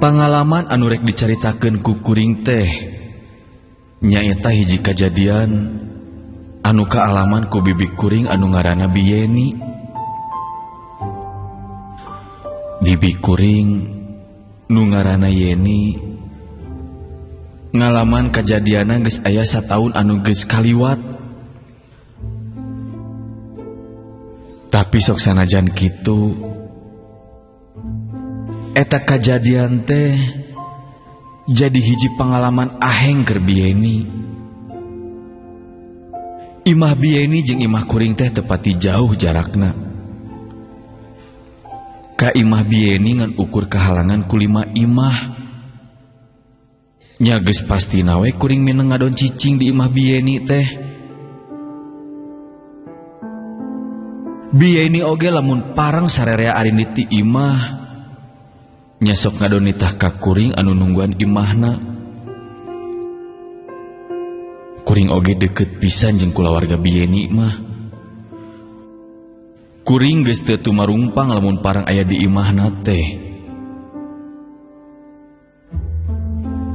Pangalaman anu rek dicaritakeun ku kuring teh nyaeta hiji kajadian anu kaalaman ku bibi kuring anu ngaranna Bi Yeni. Bibi kuring nu ngaranna Yeni ngalaman kajadianna geus aya sataun anu geus kaliwat. Tapi sok sanajan kitu, eta kajadian teh jadi hiji pengalaman aheng keur Bi Yeni. Imah Bi Yeni jeung imah kuring teh tepati jauh jarakna. Ka imah Bi Yeni ngan ukur kahalangan ku 5 imah. Nya geus pastina we kuring mineng ngadon cicing di imah Bi Yeni teh. Bi Yeni oge lamun parang sarerea arindit ti imah, nya sok ngadon nitah ka kuring anu nungguan imahna. Kuring oge deket pisan jeung kulawarga Bi Yeni mah. Kuring geus teu tumarungpang lamun parang aya di imahna teh.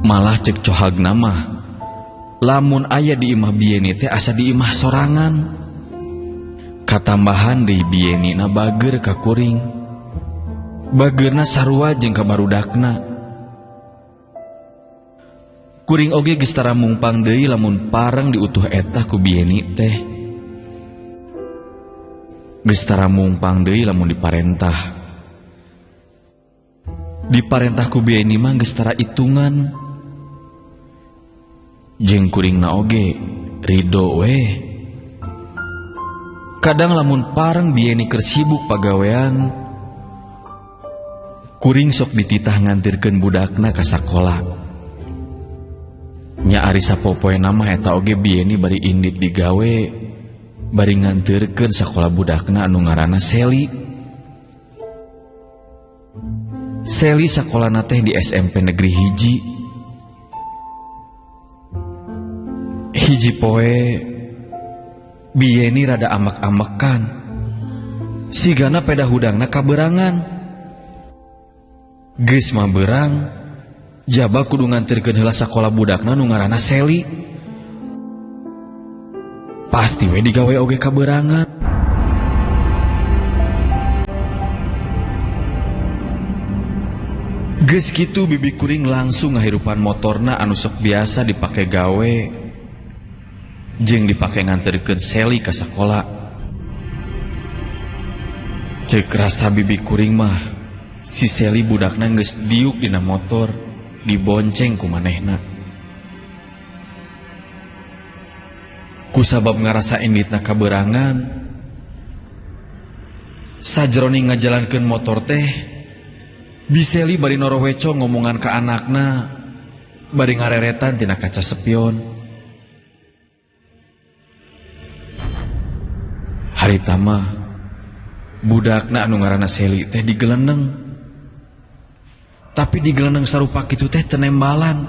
Malah cek cohagna mah, lamun aya di imah Bi Yeni teh asa di imah sorangan. Katambahan deui Bi Yeni na bager ka kuring. Bageurna sarua jeung ka barudakna. Kuring oge geus tara mungpang deui lamun pareng diutuh eta ku Bi Yeni teh. Geus tara mungpang deui lamun diparentah. Diparentah ku Bi Yeni mah geus tara itungan. Jeung kuringna oge rido we. Kadang lamun pareng Bi Yeni keur sibuk pagawean, kuring sok dititah ngantirkeun budakna ka sakola. Nya ari sapopoena mah eta oge Bi Yeni bari indit digawe, bari ngantirkeun sakola budakna anu ngaranna Seli. Seli sakolana teh di SMP Negeri 1. Hiji poe Bi Yeni rada amek-amekan, sigana peda hudangna kaberangan. Geus mah berang, jaba kudu ngantirkeun heula sakola budakna nu ngaranna Seli. Pasti we digawe oge kaberangan. Geus kitu bibi kuring langsung ngahirupan motorna anu sok biasa dipake gawe jeung dipake nganterkeun Seli ka sakola. Ceuk rasa bibi kuring mah, si Seli budakna geus diuk dina motor, dibonceng ku manehna. Kusabab ngarasa inditna kaberangan, sajroning ngajalankeun motor teh, Bi Seli bari noroweco ngomongan ka anakna, bari ngareretan tina kaca spion. Harita mah budakna anu ngaranna Seli teh digeleneng. Tapi digeleneng sarupa kitu teh tenembalan,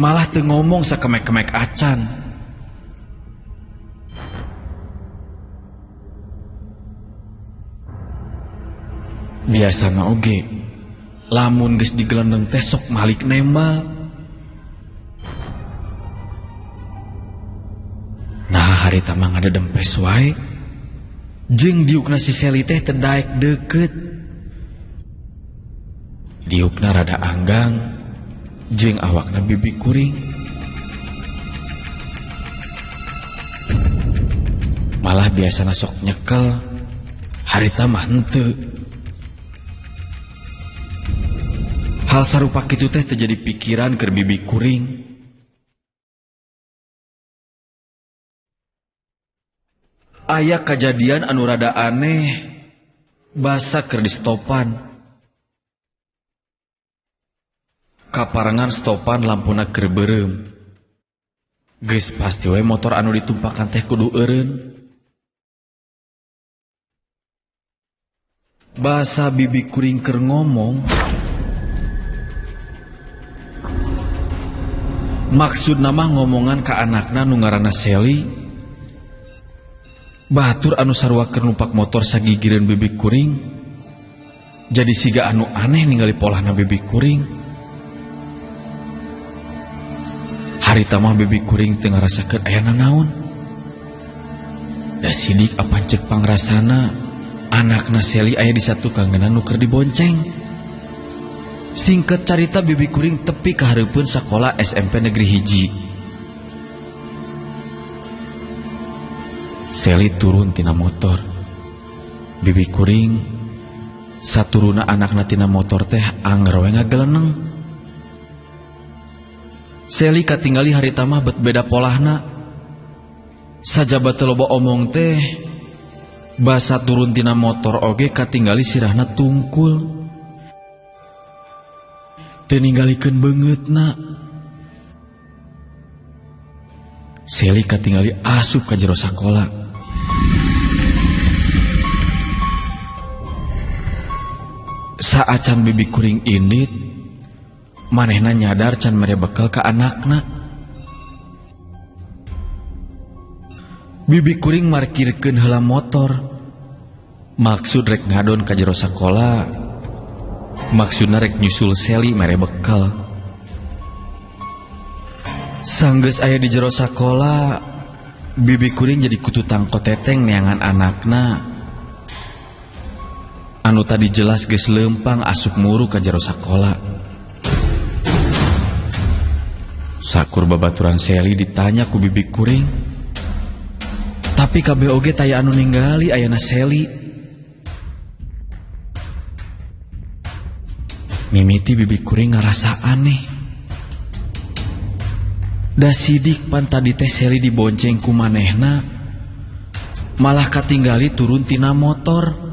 malah teu ngomong sakemek-kemek acan. Biasana oge lamun geus digeleneng teh sok malik nembal. Nah harita mah ngadedempes wae. Jeung diukna si Seli teh teu daek deukeut. Diukna rada anggang jeung awakna bibi kuring. Malah biasana sok nyekel, harita mah henteu. Hal sarupa kitu teh terjadi pikiran keur bibi kuring. Aya kajadian anu rada aneh, basa keur distopan. Kaparengan stopan lampuna keur beureum. Geus pasti we motor anu ditumpakan teh kudu eureun. Basa bibi kuring keur ngomong, maksudna mah ngomongan ka anakna nu ngaranna Seli. Batur anu sarua keur numpak motor sagigireun bibi kuring, jadi siga anu aneh ningali polahna bibi kuring. Harita mah bibi kuring teu ngarasakeun aya nanaon. Da sidik apan ceuk pangrasana anakna Seli aya di satukangeunana nu keur dibonceng. Singkat carita bibi kuring tepi ka hareupeun sakola SMP Negeri 1. Seli turun tina motor. Bibi kuring saturuna anakna tina motor teh anger we ngageleneng. Seli katingali harita mah bet beda polahna. Sajaba teu loba omong teh basa turun tina motor oge katingali sirahna tungkul. Teu ninggalikeun beungeutna. Seli katingali asup ka jero sakola. Saacan bibi kuring indit, manehna nyadar can mere bekal ka anakna. Bibi kuring markirkeun heula motor. Maksud rek ngadon ka jero sakola, maksudna rek nyusul Seli mere bekal. Sanggeus aya di jero sakola, bibi kuring jadi kutu tangko teteng neangan anakna. Anu tadi jelas geus leumpang asup muru ka jero sakola. Sakur babaturan Seli ditanya ku bibi kuring. Tapi kabeh oge taya anu ninggali ayana Seli. Mimiti bibi kuring ngarasa aneh. Da sidik pan tadi teh Seli dibonceng ku manehna, malah katinggali turun tina motor.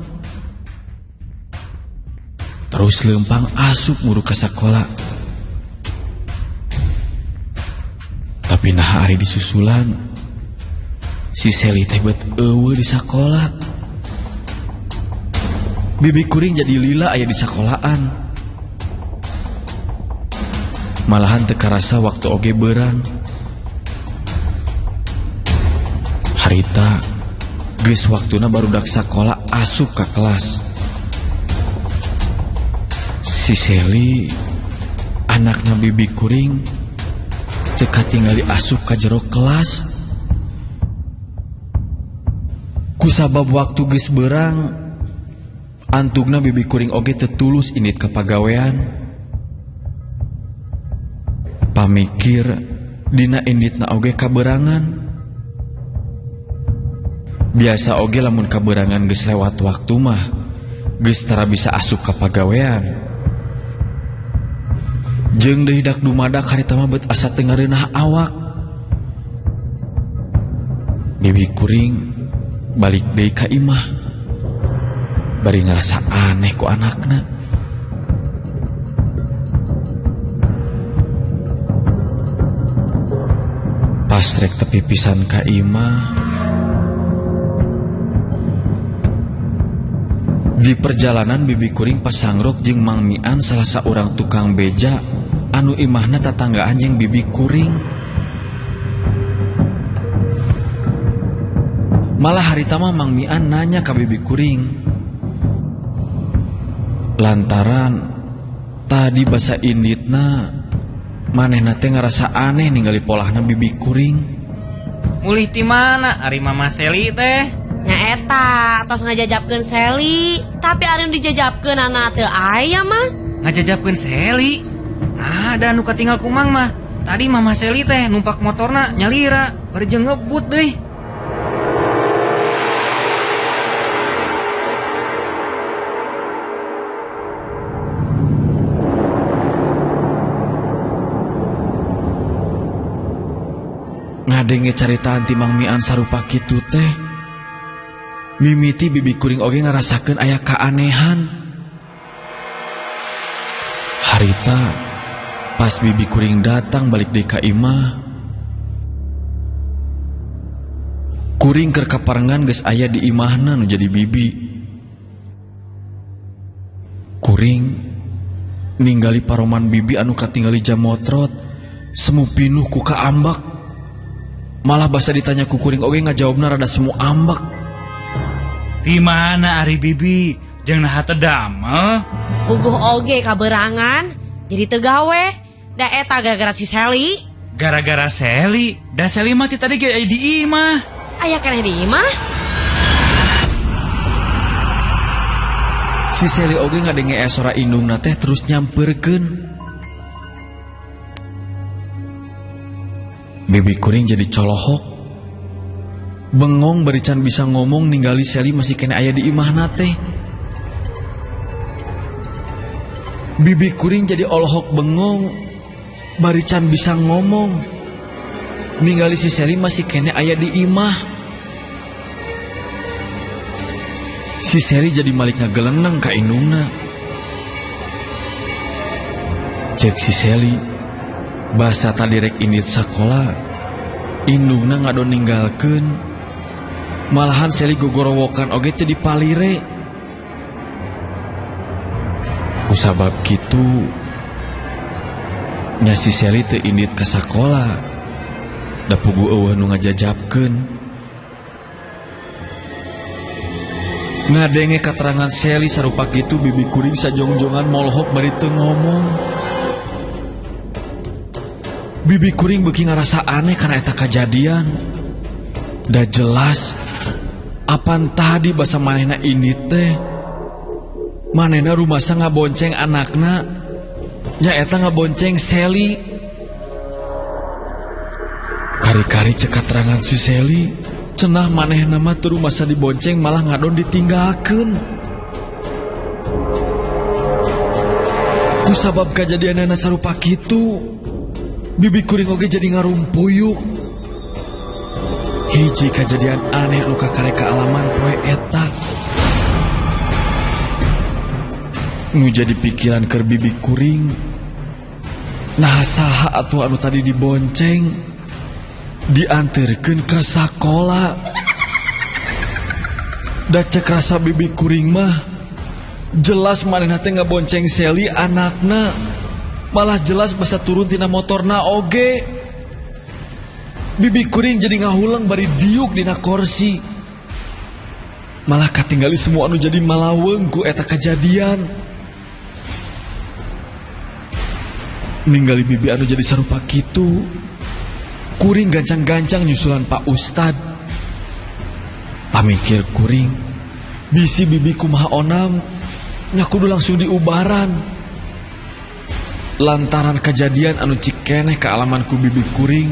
Terus leumpang asup muru ka sakola. Tapi nah ari disusulan, si Seli teh bet eueuh di sakola. Bibi kuring jadi lila aya di sakolaan. Malahan teu karasa waktu oge beurang. Harita geus waktuna barudak sakola asup ka kelas. Si Seli anakna bibi kuring teu katingali asup ka jero kelas. Kusabab waktu geus beurang, antugna bibi kuring oge teu tulus indit ka pagawean. Pamikir dina inditna oge kaberangan. Biasa oge lamun kaberangan geus lewat waktu mah geus tara bisa asup ka pagawean. Jeung deui dak dumadak harita mah bet asa teu ngareunah awak. Bibi kuring balik deui ka imah. Bari ngarasa aneh ku anakna. Pas rek tepi pisan ka imah, di perjalanan bibi kuring pasangrok jeung Mang Mian salah saurang tukang beja anu imahna tatanggaan jeung bibi kuring. Malah harita mah Mang Mian nanya ka bibi kuring, lantaran tadi basa inditna manehna teh ngarasa aneh ningali polahna bibi kuring. Mulih ti mana ari Mama Seli teh? Nya eta tos ngajajabkeun Seli, tapi ari nu dijajabkeun ana teu aya mah. Ngajajabkeun Seli? Nah, ada nu katinggal kumang mah. Tadi Mama Seli teh numpak motorna nyalira, bari jeung ngebut deui. Ngadenge caritaan ti Mang Mian sarupa kitu teh, mimiti bibi kuring oge ngarasakeun aya kaanehan. Harita pas bibi kuring datang balik deui ka imah, kuring keur kaparengan geus aya di imahna nu jadi bibi. Kuring ninggali paroman bibi anu katingali jamotrot semu pinuh ku kaambak. Malah basa ditanya ku kuring oge ngajawabna rada semu ambek. Di mana ari bibi jeung naha teu damel? Puguh oge kaberangan jadi teu gawe. Da eta gara-gara si Seli. Gara-gara Seli, da Seli mah ti tadi ge aya di imah. Aya keneh di imah? Si Seli oge ngadenge aya sora indungna teh terus nyamperkeun. Bibi kuring jadi colohok. Bengong bari can bisa ngomong ninggali Seli masih keneh aya di imahna teh. Bibi kuring jadi olohok bengong bari can bisa ngomong ninggali si Seli masih keneh aya di imah. Si Seli jadi malik ngageleneng ka indungna. Cek si Seli basa tadi rek indit sakola, indungna ngadon ninggalkeun. Malahan Seli gogorowokan oge teu dipalire. Kusabab kitu nya si Seli teu indit ka sakola. Da puguh eueuh nu ngajajabkeun. Ngadenge katerangan Seli sarupa kitu bibi kuring sajongjongan molohok bari teu ngomong. Bibi kuring beuki ngarasa aneh kana eta kajadian. Da jelas apan tadi basa manehna ini teh manehna rumasa ngabonceng anakna, nyaeta ngabonceng Seli. Kari-kari cek katerangan si Seli, cenah manehna mah teu rumasa dibonceng malah ngadon ditinggalkeun. Kusabab kajadianana sarupa kitu, bibi kuring oge jadi ngarumpuyuk. Hiji kajadian aneh anu kakarek kaalaman poe eta. Nu jadi pikiran keur bibi kuring, nah saha atuh anu tadi dibonceng dianterkeun ka sakola. Da cek rasa bibi kuring mah jelas manehna teh ngabonceng Seli anakna, malah jelas basa turun tina motorna oge. Bibi kuring jadi ngahuleng bari diuk dina korsi. Malah katinggali semua anu jadi malaweng ku eta kajadian. Ninggali bibi anu jadi sarupa kitu, kuring gancang-gancang nyusulan Pak Ustad. Pamikir kuring, bisi bibi kumaha onam, nya kudu langsung diubaran. Lantaran kejadian anu cikeneh kaalaman ku bibi kuring,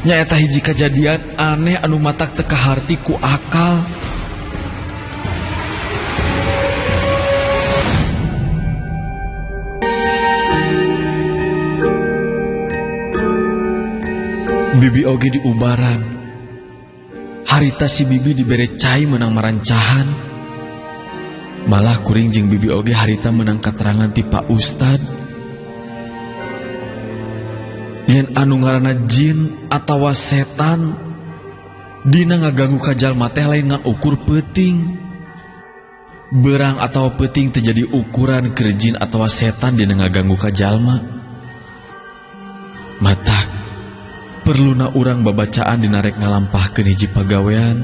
nyaeta hiji kejadian aneh anu matak teu kaharti ku akal. Bibi oge diubaran. Harita si bibi dibere cai menang marancahan. Malah kuring jeung bibi oge harita menang katerangan ti Pak Ustad. Yen anu ngaranna jin atawa setan dina ngaganggu ka jalma teh lain ngan ukur peuting. Berang atawa peuting teu jadi ukuran keur jin atawa setan dina ngaganggu ka jalma. Matak perluna urang babacaan dina rek ngalampahkeun hiji pagawean.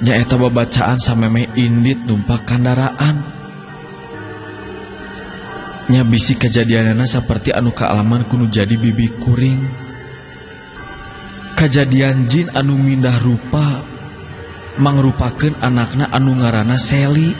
Nyaeta babacaan samemeh indit numpak kandaraan. Nya bisi kajadianana saperti anu kaalaman kudu jadi bibi kuring. Kajadian jin anu mindah rupa mangrupakeun anakna anu ngaranna Seli.